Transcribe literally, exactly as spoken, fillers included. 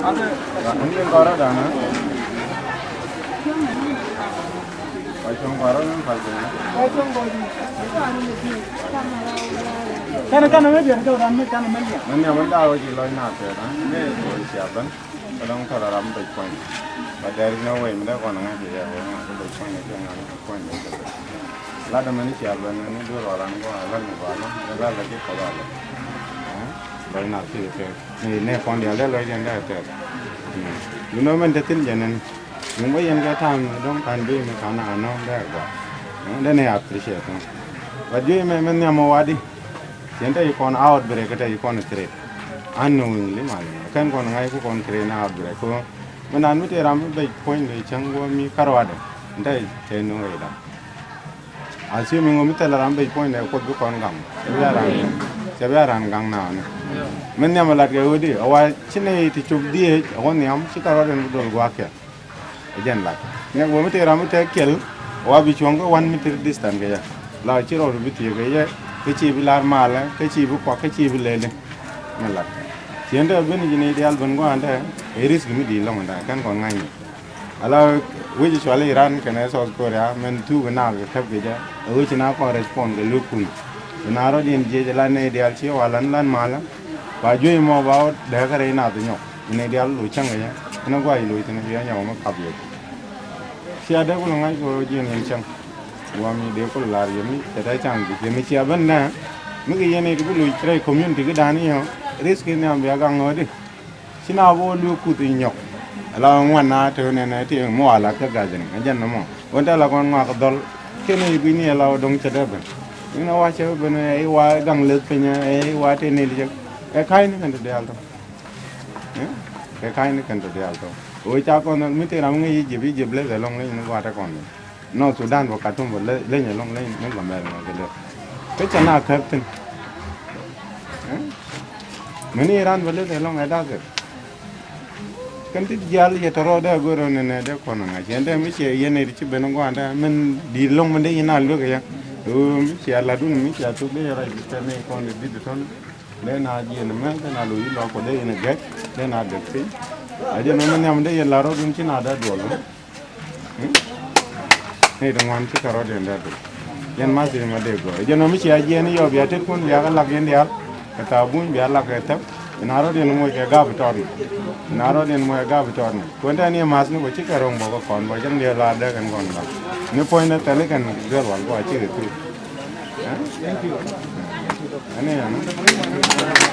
Ɛn tin kɔrä danä. Wa cuɔ̱ŋ kɔrä ni pal piny. Kɛn kɛn mi diɛn kɛ ran mi kɛn mi liɛn. Mɛ ni amä daw ci lɔc na tɛt. Mɛ wä cia ben. Kɛ dɔŋ tɔl ram bec puɔ̱ny. But there is no way mi dee kɔn ŋa̱c yɛ wä ŋa̱c bec puɔ̱ny ni kɛ ŋa̱c puɔ̱ny ni kɛ. Lat mɛ ni cia ben ni dur wala ni kɔn lat ni kɔn lat la ci kɔn lat. Lɔc na ti kɛ. Ni ne kɔn dial dee lɔc diɛn dee tɛt. You know mɛn te thin jɛ nɛn. Yuŋ bä yɛn kɛ tam dɔŋ kan bi mi kan a nɔ dee gua. Dee ni appreciate. But juey mɛ mɛ nhiam wadi. Cien te yi kɔn outbreak te yi kɔn create. An ni wiŋ li mal ni kɛn kɔn ŋa̱c ku kɔn create na outbreak ko. Mɛ nan mi te ram bi bec puɔ̱ny li cäŋ guɔ mi karwadɛ. Te te ni wei da. Assuming ŋo mi thɛl ram bec puɔ̱nydɛ kuoth bi kɔn gaŋ. Cɛ bi a ran, cɛ bi a ran gaŋ naani. Min nhiam lat kɛ ɣöö di a wa ci nɛy ti cop dhieec a wä nhiam ci kɛ rɔɔdɛn bi dol gua̱a̱k kɛ. Ɛ jɛn lat. Ŋɛk wä mi tëë ram mi tɛk kiɛl a wa bi cuɔ̱ŋ kä one meter distance kɛ yɛ. La ci rɔɔdu bi thiee kɛ yɛ kä ci bi lar malɛ kä ci bi kuak kä ci bi lɛli. Min lat. Cien te ben ji̱ ni diaal ben gua̱a̱ndɛ ɛ risk mi di̱i̱t lɔ̱ŋdɛ kɛn kɔn ŋa̱cni. Ala wec cuali Iran kɛnɛ South Korea mɛn thuk inak kɛ käp kɛ jɛ. Ɛ wec ina kɔn respond kɛ luk kui̱. Ina rɔ diɛn jiec ala nɛy diaal ci wa lan lan malä. Ba juey mɔ ba wä dɛk kɛ rɛy nath nyɔk. Inɛ diaal lu cäŋ kɛ jɛ. Inɛ guay lu cäŋ kɛ jɛ nyɔk mɛ kap yɛ. Cia dee kul ŋa̱c kɛ jiɛn yɛn cäŋ. Wa mi dee kul lar yɛ mi cɛ dee caŋ bi jɛ mi cia ben nɛ. Mi kɛ yɛn it kul rɛy community kɛ dan iɔ. Risk in nhiam bia gaŋ ŋɔɔdi. Ci na bä wä luek kuth inyɔk. Ala ŋuan na te nɛnɛ ti mɔ ala kä gathering a jɛn nɔmɔ. Wän te la kɔn ŋuak dhɔl. Kɛn i̱ gui̱ni ala wä dɔŋ cɛ dee ben. Ni na wa cɛ ben ɛ i̱ wa gaŋ leth piny ɛ i̱ wa te nil jɛ. Ɛ ka̱ny ni kɛn te diaal tɔ. Ɛ ka̱ny ni kɛn te diaal tɔ. Wä ca kɔn mi te ram ŋäc i̱ jip i̱ jip leth ɛlɔŋ leny ni gua̱a̱t ɛ kɔn. North Sudan bä Khartoum bä leny ɛlɔŋ leny ni Gambɛl mɛ kɛ leth. Kä cɛ na käk thin. Mini Iran bä leth ɛlɔŋ ɛ dakɛ. Kɛn ti jial yɛ tɔrɔ dee go̱r ɔ nɛnɛ dee kɔn ŋa̱c yɛn dee mi ciɛ yɛn ɛ ti ci ben ŋuan dee min di̱i̱t lɔŋ min dee yɛn a luek ɛ yɛ. Ɣöö mi ciɛ latdun mi ciɛ thuk dee yɛ rac bi tɛn ni kɔn di di̱t tɔn. Dee na jiɛn mɛ dee na lo̱c ilɔk kɔ dee yɛn ɛ gɛc dee na dek piny. A jiɛn mɛ mi nhiam dee yɛn la rɔ̱dun ci na dee duɔl. Ni ti ŋuan ci kɛ rɔ̱diɛn dee duɔl. Yɛn ma thil ma dee gɔɔ jɛn mɛ mi ciɛ jiɛn yɔ bia tet kun bia kɛ lak yɛn diaal. Kɛ thaap buny bia lak kɛ thäp. Ina rɔ̱diɛn moc kɛ gap tɔɔt ni. Ina rɔ̱diɛn moc kɛ gap tɔɔt ni. Kuɛn tɛn i̱ ma̱th ni kɔ ci kɛ ro̱ŋ bɔk kɛ kɔn bɔ cäŋ diɛ la dee kɛn kɔn bak. Ni puɔ̱ny ni thɛli kɛn duel wal bɔ a ci kɛ thuk. Ɛn i̱ ɛn.